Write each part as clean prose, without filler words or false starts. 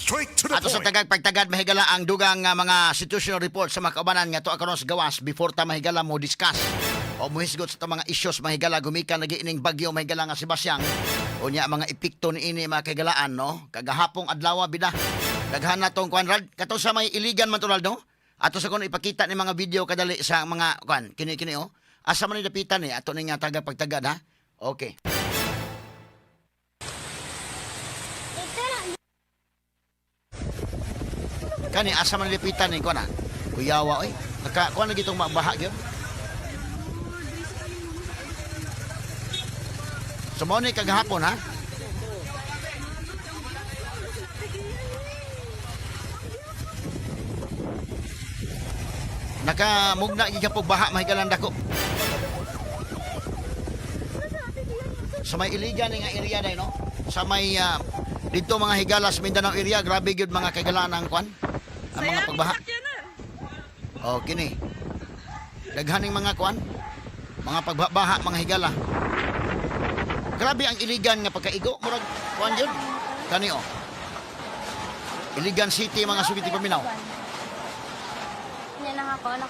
Straight to the Ato sa point. tagag pagtagad, mahigala, ang dugang nga mga situational report sa mga kaubanan nga tuwa karon sa gawas before ta, mahigala, mo discuss o muhisgot sa mga issues, mahigala, gumikan lagi ining bagyo, mahigala, nga si Basyang. Unya mga epekto niini, mga kahigalaan, no, kagahapong adlaw bida daghan na tong kuan rad kato sa may Iligan man to, no. Ato sa kuno ipakita ni mga video kadali sa mga kuan kini kini oh, asa man ni dapitan ni ato ni nga taga pagtagad, ha. Okay. Kani asa man lipitan ni kuan, ah. Kuyawa oy. Naka kuan lagi tong mabaha gyud. So mao ni kagahapon, ha. Nakamugna gid kapog baha, mahigalan, dako. Sa may Iligan nga area day, no. Sa may dito, mga higala, sa Mindanao area, grabe gyud, mga kaigalaan, ang kuan. Ang mga pagbaha. Oh, kini. Daghaning mga kuan. Mga pagbaha, mga higala. Grabe ang Iligan nga pagkaigo, murag kuan gyud. Kani oh. Iligan City, mga sugiti paminaw.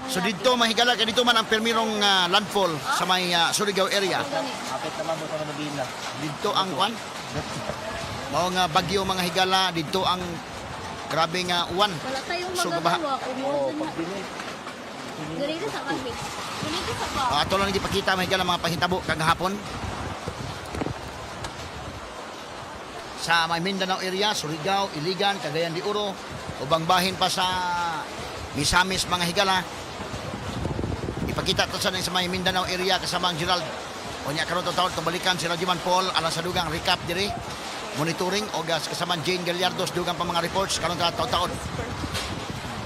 So dito, mahigala, kay dito man ang permirong landfall sa may Surigao area. Kapit naman mo sa Manubila. Dito ang kuan. Mao nga bagyo, mga higala, dito ang grabe nga uwan. Wala tayong So, gabaha. magagawa. Oo, Umuod pag na. binil. Ganito sa kami. Ganito sa ba? Ato lang gipakita, mga higala, mga pahitabo kagahapon. Sa may Mindanao area, Surigao, Iligan, Cagayan de Oro, ubang bahin pa sa Misamis, mga higala. Ipakita to sa may Mindanao area kasama ang Gerald. Unya karon to taon balikan si Rajiman Paul alang sa dugang recap diri. Monitoring og kasama ang Jane Gallardos dugang pa mga reports karon ta taon.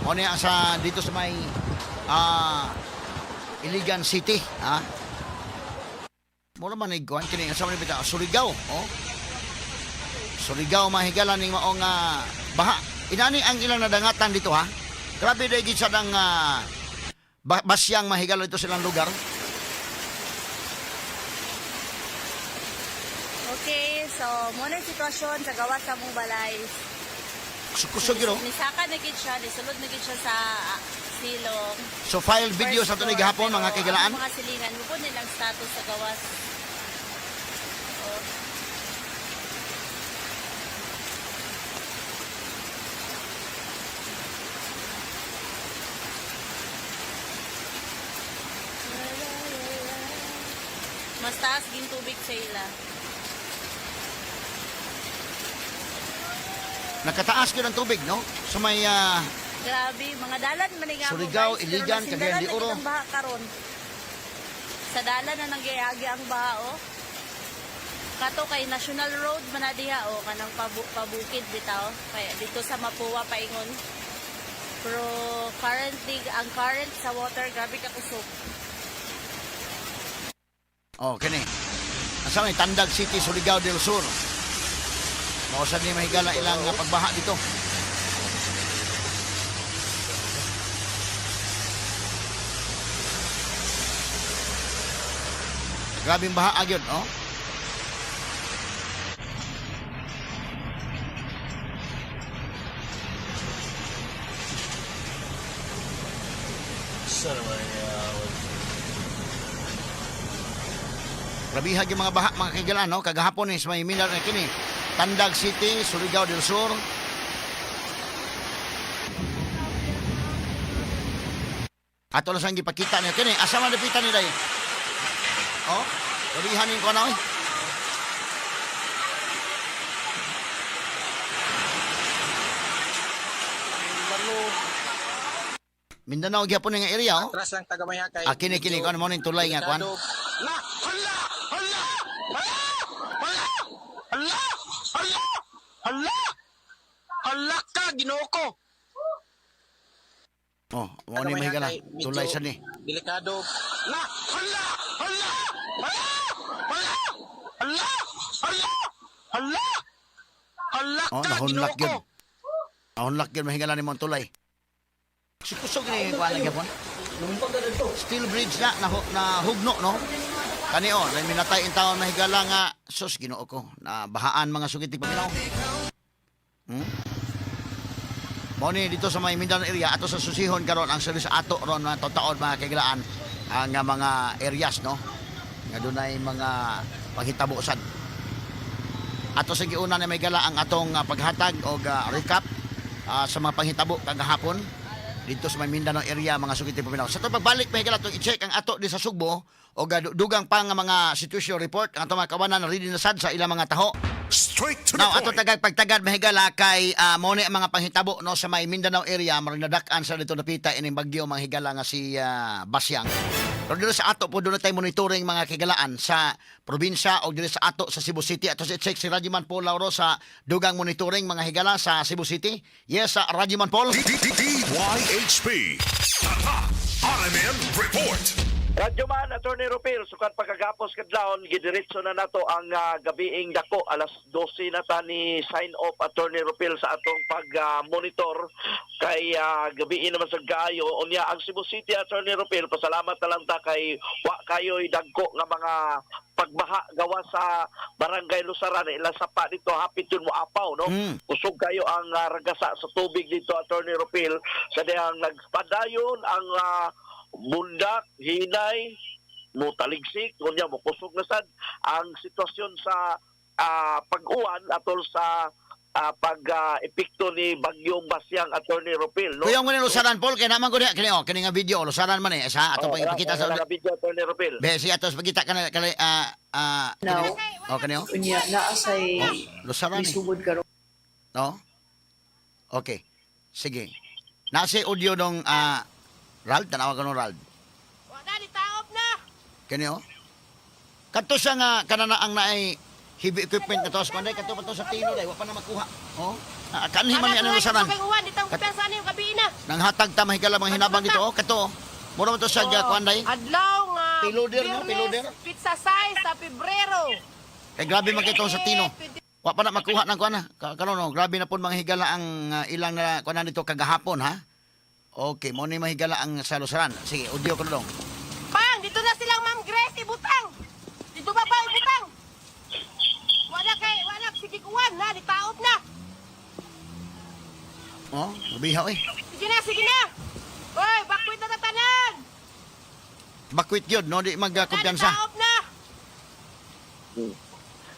Mo ni ang sa dito sa may Iligan City, ha. Mura man ni kuan kini sa man bitaw Surigao, oh. Surigao, mahigala, ning maong baha. Inani ang ilang nadangatan dito, ha. Grabe dahil gid sa dang basyang, mahigala, dito silang lugar. Okay, so muna yung sitwasyon sa gawas sa mong balay. Kusog yun, oh. Nisaka na gid siya, nisulod na gid siya sa silong. So file video First sa tuloy floor, gahapon, pero mga kaigalaan. ang mga silingan, mo po nilang status sa gawas. Oh. Mas taas ging tubig sa ila. Nakataas yun ang tubig, no? Sa may Grabe, mga dalan man nga ako, Surigao, guys. Pero Iligan, nasindalan Cagayan de na Oro. gid ang baha karon. Sa dalan na nangyayagi ang baha oh. Kato kay National Road man na diha oh, kanang pabukid bitaw. Kaya dito sa Mapua paingon. Pero currently ang current sa water grabe ka kusog. Oh, kini. Asa may Tandag City, Surigao del Sur. Mao sad ni, mahigala, ilang pagbaha dito. Grabing baha agyod, oh. Sa naman niya. Grabihag yung mga baha, mga kaigalaan, no? Kagahapon eh, sa may Mindanao na kini. Tandag City, Surigao del Sur. Ato lang sang gipakita niya kini. Asa man dapitan ni day? Oh, grabihan ni ko na oy. Mindanao gyapon nga area, oh. Atras lang tagamaya kay. Ah, kini kini kuan mo ning tulay nga kuan. Hala! Hala! Hala! Hala! Hala! Hala! Hala! Hala ka, Ginoo ko. Oh, mo ni, mahigala. Tulay sa ni. Delikado. Hala! Hala! Hala! Hala! Hala! Hala! Hala! Hala! Hala Oh, ka, nahunlak Ginoo yun. ko. Nahunlak yun, mahigala ni mong tulay. Kusog ni kuan lagi po. Steel bridge na na, na hugno, no. Kani oh, na minatay in taon, mahigala, nga sus, Ginoo ko, na bahaan, mga sugiti paminaw. Mao ni dito sa may Mindanao area ato sa susihon karon ang service ato ron mga taon, mga kahigalaan, ang mga areas, no, nga dunay mga panghitabo sad. Ato sa giuna na may gala ang atong paghatag og recap sa mga panghitabo kagahapon dito sa may Mindanao area, mga sugiti paminaw. Sa itong pagbalik, may gala itong i-check ang ato di sa Sugbo o dugang pa nga mga situation report ang atong mga kawanan ready na sad sa ilang mga taho. Straight to Now, the ato point. tagag pagtagad, mahigala, kay mao ni ang mga panghitabo, no, sa may Mindanao area, marang nadak-an sa dito napita ining bagyo, mga higala, nga si Basyang. Pero dito sa ato po doon tayo monitoring, mga kigalaan, sa probinsya o dito sa ato sa Cebu City. Ato sa check si Radyoman Paul Lauro sa dugang monitoring, mga higala, sa Cebu City. Yes, sa Radyoman Paul. D D D YHP. Tatak RMN Report. Radyo man, Attorney Rupil, sukat pagkagapos kadlawon, gidiretso na nato ang gabiing dako, alas 12 na ta ni sign off, Attorney Rupil, sa atong pag-monitor kay gabiin naman sa kaayo. Unya ang Cebu City, Attorney Rupil, pasalamat na lang ta kay wa kayo'y dagko nga mga pagbaha gawa sa Barangay Lusaran, ilang sapa dito hapit yun mo apaw, no? Kusog kayo ang ragasa sa tubig dito, Attorney Rupil, sa dihang nagpadayon ang bundak, hinay, mutaligsik, kunya mo kusog na sad ang sitwasyon sa pag-uwan atol sa pag epekto ni Bagyong Basyang, Attorney Rupil, no? Kuya mo ni Lusaran, Paul, kay naman ko niya kini, oh, kini nga video Lusaran man eh sa ato Oh, pang ipakita sa wala video, Attorney Rupil. Be, sige, ato ipakita kana kani Now, oh, kani, oh. Unya naa say Lusaran eh. misugod karon. No? Okay. Sige. Nasa audio nung Rald, tanawa ka nung Rald. Wala, di taob na. Kani oh. Kadto siya nga kanana ang naay heavy equipment na to. Sa kadto pa to sa Tino dai, wa pa na makuha. Oh. Kanhi man ni anong Lusaran. Kay uwan, ditong kumpiyansa ni gabi na. Nang hatag ta mahigala mga hinabang dito oh, kadto oh. Mura man to siya oh, kuan day. Adlaw nga. Piloder, no? Biyernes, Piloder. Pizza size sa Pebrero. Kay grabe man kay to sa Tino. Wa pa na makuha ng kuan na. Karon no, grabe na pud mga higala ang ilang na kuan na dito kagahapon ha. Okay, mo ni mahigala ang sa Lusaran. Sige, audio ko na dong. Pang, dito na silang Ma'am Grace ibutang. Dito ba pa ibutang? Wala kay, wala sige kuwan na, di taob na. Oh, bihaw eh. Sige na, sige na. Oy, bakwit na ta tanan. Bakwit yun, no? Di Na, di magkumpiyansa. taob na.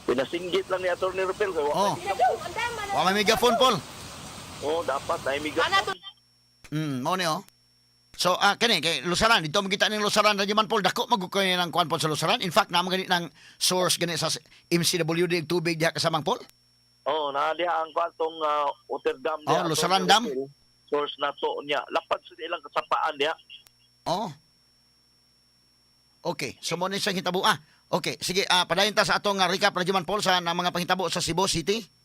Pinasinggit lang ni Attorney Rupil kay wa Oh. Sige na, dong, andam, Wa may megaphone, Paul. Oh, dapat na Ana miga. to. Mao ni oh. So, kani kay Lusaran, dito makita ning Lusaran, Radyo Man Paul, dako magukay ng kuan po sa Lusaran. In fact, naman gani ng source gani sa MCWD og tubig diha kasamang Paul. Oh, naa diha ang kwartong water dam Oh, diha, Lusaran Attorney Dam. Rupil. Source na to niya. Lapad sa ilang kasapaan diha. Oh. Okay, so mo ni siyang hitabo ah. Okay, sige, padayon ta sa atong recap, Radyo Man Paul, sa na mga panghitabo sa Cebu City.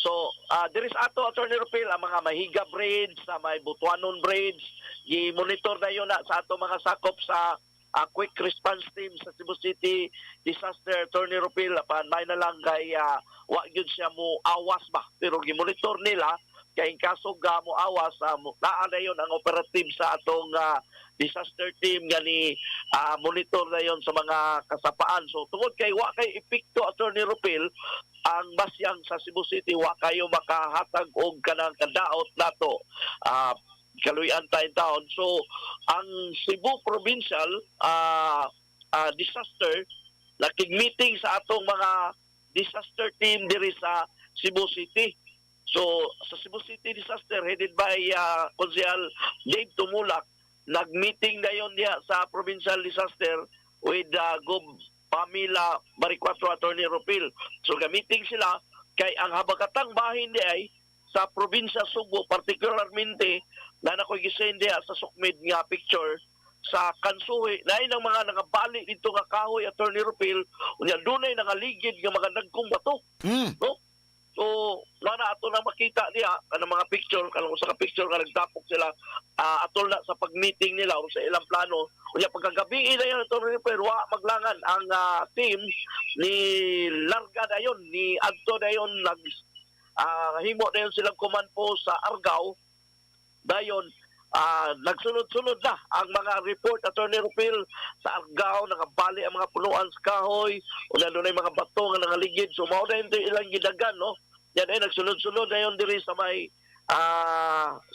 So, diri sa ato, Attorney Rupil, ang mga Mahiga Bridge, sa may Butuanon Bridge, gi-monitor na yun na sa ato mga sakop sa Quick Response Team sa Cebu City Disaster, Attorney Rupil, apan may na lang kay wa gyud siya mo awas ba, pero gi-monitor nila kay in kaso ga mo awas, naa na yun ang operative sa atong disaster team nga ni monitor na yon sa mga kasapaan. So tungod kay wa kay epekto, Attorney Rupil, ang basyang sa Cebu City, wa kayo makahatag og kanang kadaot nato kaluyan ta taon. So ang Cebu Provincial Disaster nakig-meeting sa atong mga disaster team diri sa Cebu City. So sa Cebu City Disaster headed by Konsehal Dave Tumulak, nag-meeting na yon niya sa Provincial Disaster with Gov Pamela Baricuatro, Attorney Rupil. So gamiting sila kay ang habakatang bahin di ay sa probinsya Subo, particularmente na nakoy gisend diha sa sukmed nga picture sa Kansuhi, lain ang mga nangabali dito nga kahoy, Attorney Rupil, unya dunay nangaligid nga mga dagkong bato, no? So na ato na makita niya kanang mga picture, kanang usa ka picture nga nagtapok sila atol na sa pag-meeting nila o sa ilang plano. Unya pagkagabi na yan, Attorney Rupil, wa maglangan ang team ni larga dayon ni adto dayon nag himo dayon silang command post sa Argao. Dayon nagsunod-sunod na ang mga report, Attorney Rupil, sa Argao nakabali ang mga punuan sa kahoy, una dunay mga bato nga nangaligid. So mao na yun ilang gidagan, no? Yan ay nagsunod-sunod na yun diri sa may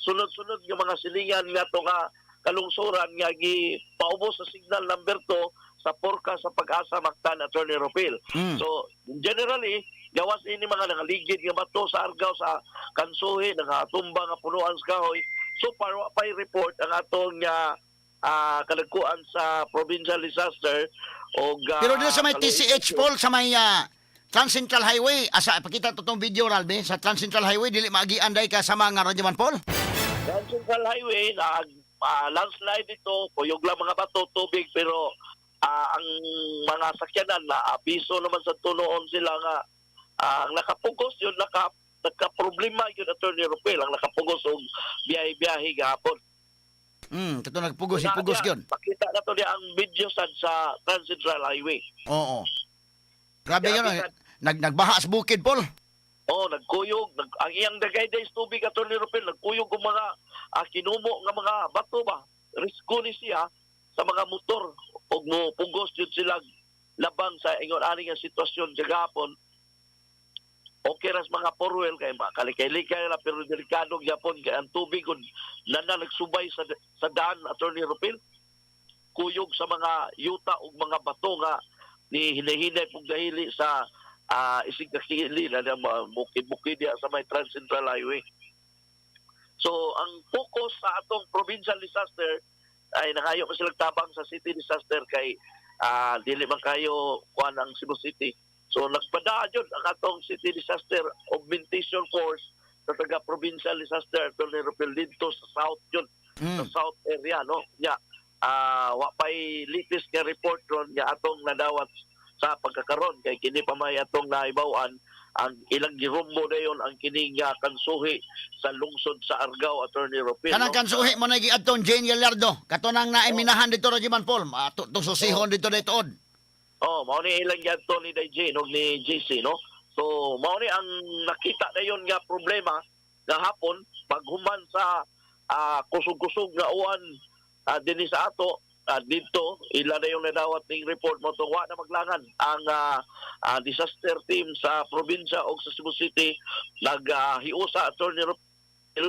Sunod-sunod nga mga silingan nga to nga kalungsuran nga gipaubos sa signal number 2 sa forecast sa PAGASA Mactan, Attorney Ropil. So generally, gawas ini mga nangaligid nga bato sa Argao, sa Kansuhi, nangatumba nga punuan sa kahoy. So far, wa pay report ang atong kadagkuan sa provincial disaster og Pero dito sa may Kaluoy. TCH, Paul, sa may Transcentral Highway, asa pakita to tong video, Ralbe, sa Transcentral Highway dili maagian dai ka sa mga Radyoman, Paul. Central Highway na landslide ito, kuyog lang mga bato, tubig, pero ang mga sakyanan na abiso naman sa tunoon sila nga ang nakapugos yun, nagka-problema yun, Attorney Rupel, ang nakapugos og biyahe-biyahe gahapon. Kato nagpugos, ipugos Na, yun. Pakita na to niya ang video sad sa Transcentral Highway. Oo. Grabe yun. Grabe. Eh. Nagbaha sa bukid, Paul. Oh, nagkuyog, ang iyang dagayday sa tubig, Attorney Rupel, nagkuyog og mga kinumo nga mga bato ba. Risko ni siya sa mga motor og mo pugos jud sila labang sa ingon ani nga sitwasyon gahapon. Okay ras mga four-wheel kay makalikay-likay ra, pero delikado gyapon kay ang tubig ug nana nagsubay sa daan, Attorney Rupel. Kuyog sa mga yuta ug mga bato nga ni hinahinay pug dahili sa isig kakili na na bukid-bukid diya sa may Transcentral Highway. So ang focus sa atong provincial disaster ay nangayo pa silang tabang sa city disaster kay dili man kayo kuan ang Cebu City. So nagpadaan yun ang atong city disaster augmentation force sa taga provincial disaster, Attorney Rupel, dito sa south yun, sa south area, no. Nya wa pay latest nga report ron nga atong nadawat sa pagkakaron kay kini pa may atong naibaw-an ang ilang girumbo dayon ang kining kansuhi sa lungsod sa Argao, Attorney Rupel, Kanang no? kansuhi mo na giadtong Jane Gallardo. Kato nang naiminahan dito, Radyoman Paul. Tong susihon dito dito. Oh, mao ni ilang giadto ni Day Jane og ni JC, no. So mao ni ang nakita dayon nga problema gahapon paghuman sa kusog-kusog nga uwan dinhi sa ato didto ila na yung nadawat ning report mo to wa na maglangan ang disaster team sa probinsya og sa Cebu City naghiusa, Attorney Rupel,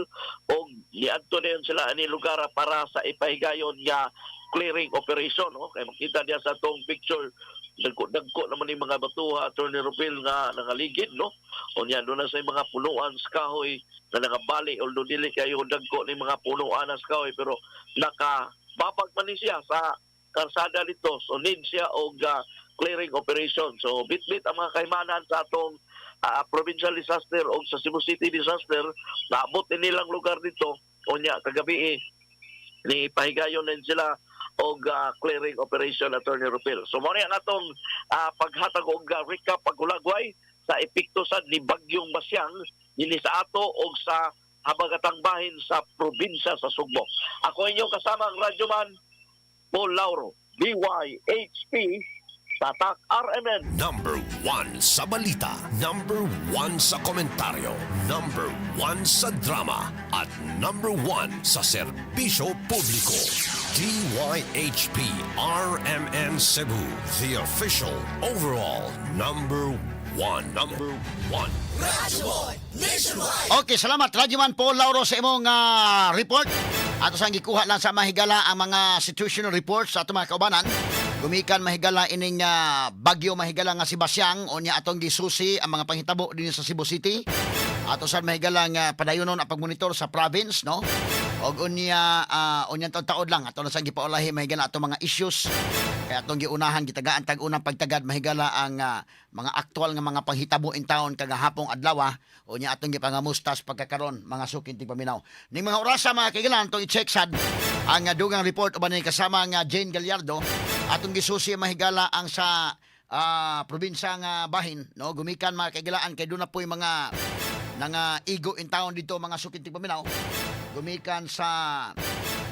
og niadto na yun sila ani lugar para sa ipahigayon nga clearing operation, no. Kay makita niya sa atong picture, dagko dagko naman yung mga batuha, Attorney Rupel, nga nangaligid, no. Unya doon na sa mga punuan sa kahoy na nangabali, although dili kayo dagko ni mga punuan sa kahoy, pero nakababag man ni siya sa karsada dito. So need siya og clearing operation. So bit-bit ang mga kaimanan sa atong provincial disaster o sa Cebu City disaster. Naabot ni nilang lugar dito. Unya kagabi eh, ni pahigayon din sila og clearing operation, Attorney Rupil. So mo ni ang atong paghatag og recap paghulagway sa epekto sad ni Bagyong Basyang dinhi sa ato og sa habagatang bahin sa probinsya sa Sugbo. Ako inyong kasama ang radyoman Paul Lauro, DYHP, Tatak RMN. Number 1 sa balita, number 1 sa komentaryo, number 1 sa drama, at number 1 sa serbisyo publiko. DYHP RMN Cebu, the official overall number 1. Number 1. Okay, salamat Radyoman Paul Lauro sa imong report. Ato sang gikuha lang sa mahigala ang mga situational reports sa ato mga kaubanan. Gumikan mahigala ining bagyo mahigala nga si Basyang, unya atong gisusi ang mga panghitabo dinhi sa Cebu City. Ato sad mahigala nga padayonon ang pagmonitor sa province, no? Og unya unya taod lang ato na sang gipaulahi mahigala ato mga issues. Kaya atong giunahan, gitagaan tag unang pagtagad mahigala ang mga aktual nga mga panghitabo in town kagahapong adlaw unya atong gipangamustas pagkakaron, mga suking tigpaminaw. Ning mga orasa, mga kaigilan, atong i-check sad ang dugang report uban ni kasama nga Jane Gallardo. Atong gisusi mahigala ang sa probinsya nga bahin, no, gumikan, mga kaigilaan, kay doon na po'y mga nanga igo in town dito, mga suking tigpaminaw, gumikan sa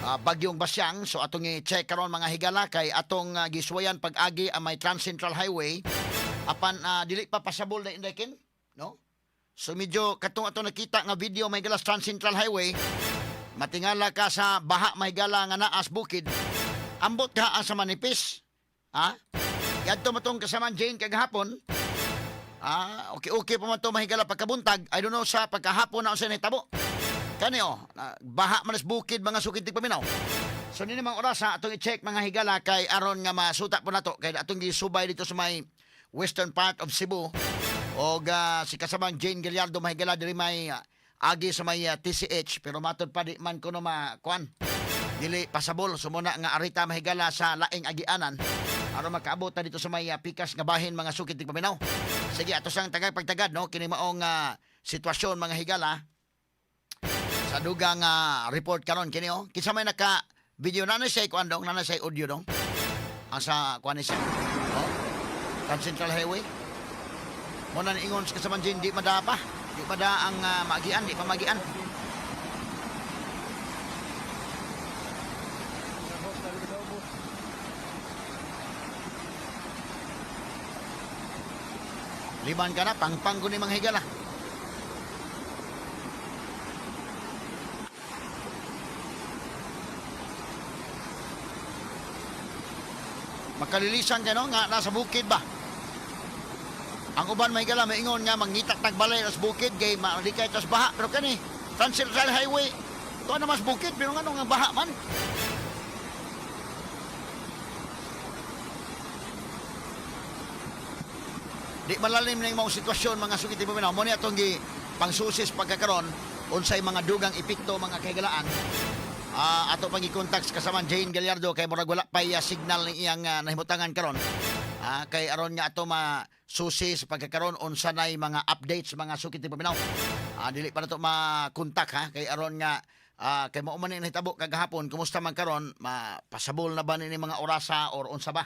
Bagyong Basyang. So atong i-check karon, mga higala, kay atong gisuwayan pag-agi ang may Transcentral Highway apan dili pa pasabol na indekin, no. So medyo katong atong nakita nga video may galas Transcentral Highway, matingala ka sa baha may gala nga naas bukid. Ambot ka ang sa manipis. Ha? Yadto mo tong kasamaan Jane kagahapon. Okay okay pa man to mahigala pagkabuntag. I don't know sa pagkahapon na unsa nahitabo. Kani oh, baha man sa bukid, mga sukid tigpaminaw. So nini mga oras ha, atong i-check, mga higala, kay aron nga masuta po nato kay atong gisubay dito sa may western part of Cebu og si kasamang Jane Gallardo, mahigala, diri may agi sa may TCH, pero matod pa di man kuno makuan, dili pasabol. Sumuna nga arita, mahigala, sa laing agianan aron makaabot ta dito sa may pikas nga bahin, mga sukit tigpaminaw. Sige, ato sang tagag pagtagad no kini maong sitwasyon, mga higala, sa dugang report karon kini oh. Kinsa may naka video na na siya kuan dong, na siya audio dong. Ang sa kuan ni siya. Oh. Kan Central Highway. Mo na niingon sa kasaman Jane, di mada pa. Di mada ang maagian, di pa magian. Liban ka na, pangpang ko ni mga higala. Makalilisan ka no, nga nasa bukid ba? Ang uban may gala, maingon nga mangitak tagbalay sa bukid kay malikay tas baha, pero kani Transcentral Highway to na mas bukid, pero ngano nga baha man? Di malalim na yung mga sitwasyon, mga sukit paminaw. Mo ni atong gi pangsusis pagkakaron unsay mga dugang epekto, mga kahigalaan. Ato pang i-contact sa kasamaan Jane Gallardo kay murag wala pay signal ni iyang nahimutangan karon. Kay aron nga ato masusi sa pagkakaron unsa nay mga updates, mga sukit paminaw. Dili pa nato ma-contact ha, kay aron nga kay mao man ni nahitabo kagahapon, kumusta man karon, mapasabol na ba ni mga orasa or unsa ba?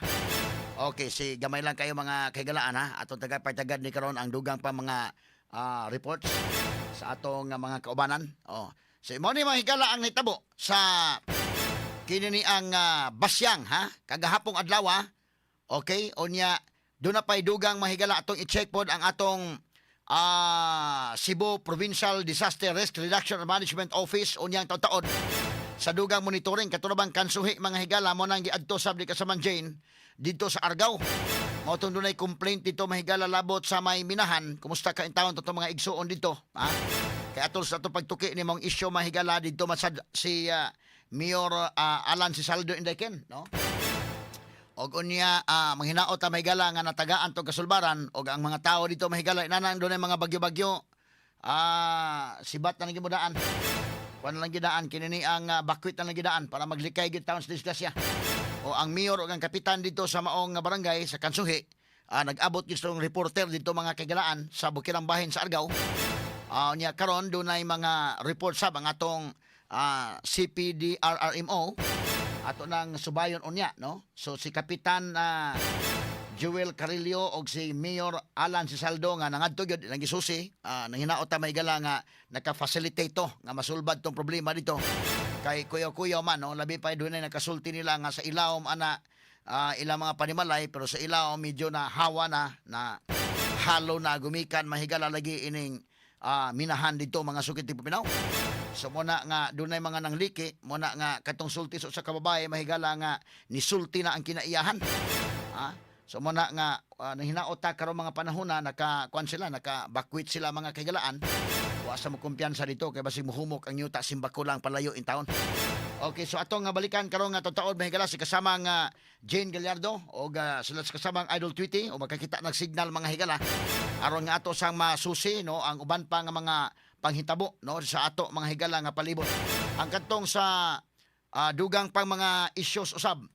Okay, si gamay lang kayo, mga kahigalaan ha. Atong tagapagtagad ni karon ang dugang pa mga reports sa atong mga kaubanan. Oh. So mo ni mga higala ang nahitabo sa kini ni ang Basyang ha, kagahapong adlaw. Okay, unya doon na pa'y dugang mahigala atong i-check pod ang atong Cebu Provincial Disaster Risk Reduction and Management Office unyang taon-taon sa dugang monitoring katulad kansuhi, mga higala, mo nang giadto sab ni kasaman Jane dito sa Argao. Mao tong dunay complaint dito, mahigala, labot sa may minahan. Kumusta ka intawon to mga igsuon dito ha? Kay atol sa ato pagtuki ni mong isyu, mahigala, dito masad si Mayor Alan Sisaldo Indeken no. Og unya manghinaot ta, mahigala, nga natagaan tong kasulbaran og ang mga tao dito, mahigala, inanang dunay mga bagyo-bagyo, sibat na lang gimudaan. Kuan lang gidaan kini ni ang bakwit na lang gidaan para maglikay gid taon sa disgrasya. O ang mayor o ang kapitan dito sa maong barangay sa Kansuhi, nag-abot gyud sa reporter dito, mga kagalaan, sa Bukirang Bahin sa Argao. Unya karon dunay mga report sab ang atong CPDRRMO ato nang subayon unya no. So si Kapitan Joel Carillo og si Mayor Alan Sisaldo nga nangadto gyud nang gisusi, nanghinaot ta, mahigala, nga naka-facilitate to nga masulbad tong problema dito kay kuyaw-kuyaw man no, labi pa dunay nakasulti nila nga sa ilawom ana ilang mga panimalay, pero sa ilawom medyo na hawa na na halo na gumikan, mahigala, lagi ining minahan dito, mga sukit paminaw. So muna nga dunay mga nangliki, muna nga katong sulti sa kababae, mahigala, nga nisulti na ang kinaiyahan. Ha? So muna nga nahinaot ta karon mga panahon na naka kuan sila, naka bakwit sila, mga kahigalaan. Wa sa mo kumpiyansa dito kay basig mohumok ang yuta, simbako lang palayo in town. Okay, so atong nga balikan karon nga taod, mahigala, si kasamang Jane Gallardo o sila sa kasamang Idol Tweety o makakita ng signal, mga higala, aron nga ato sang masusi no ang uban pa nga mga panghitabo no sa ato, mga higala, nga palibot. Ang katong sa dugang pang mga issues usab.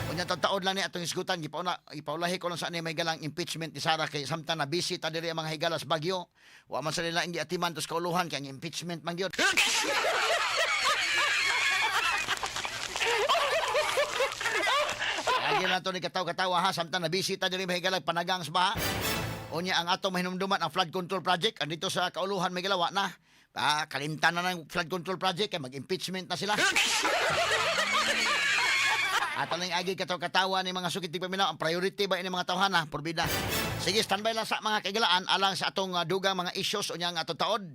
Unya taod lang ni atong isgutan, gipauna ipaulahi ko lang sa ani may galang impeachment ni Sara kay samtang na busy ta diri ang mga higala sa Bagyo. Wa man sa nila ang giatiman tos kauluhan kay ang impeachment man gyud. Lagi na to ni katawa-katawa ha, samtang na busy ta diri, mga higala, panagang sa baha. Unya ang atong mahinumduman ang flood control project andito sa kauluhan may galawa na. Kalimtan na ng flood control project kay mag-impeachment na sila. Ato lang agi katawa-katawa ni mga sukit paminaw. Ang priority ba ini mga tawhana, porbida. Sige, standby lang sa mga kaigalaan alang sa atong dugang mga issues unya nga atong taod.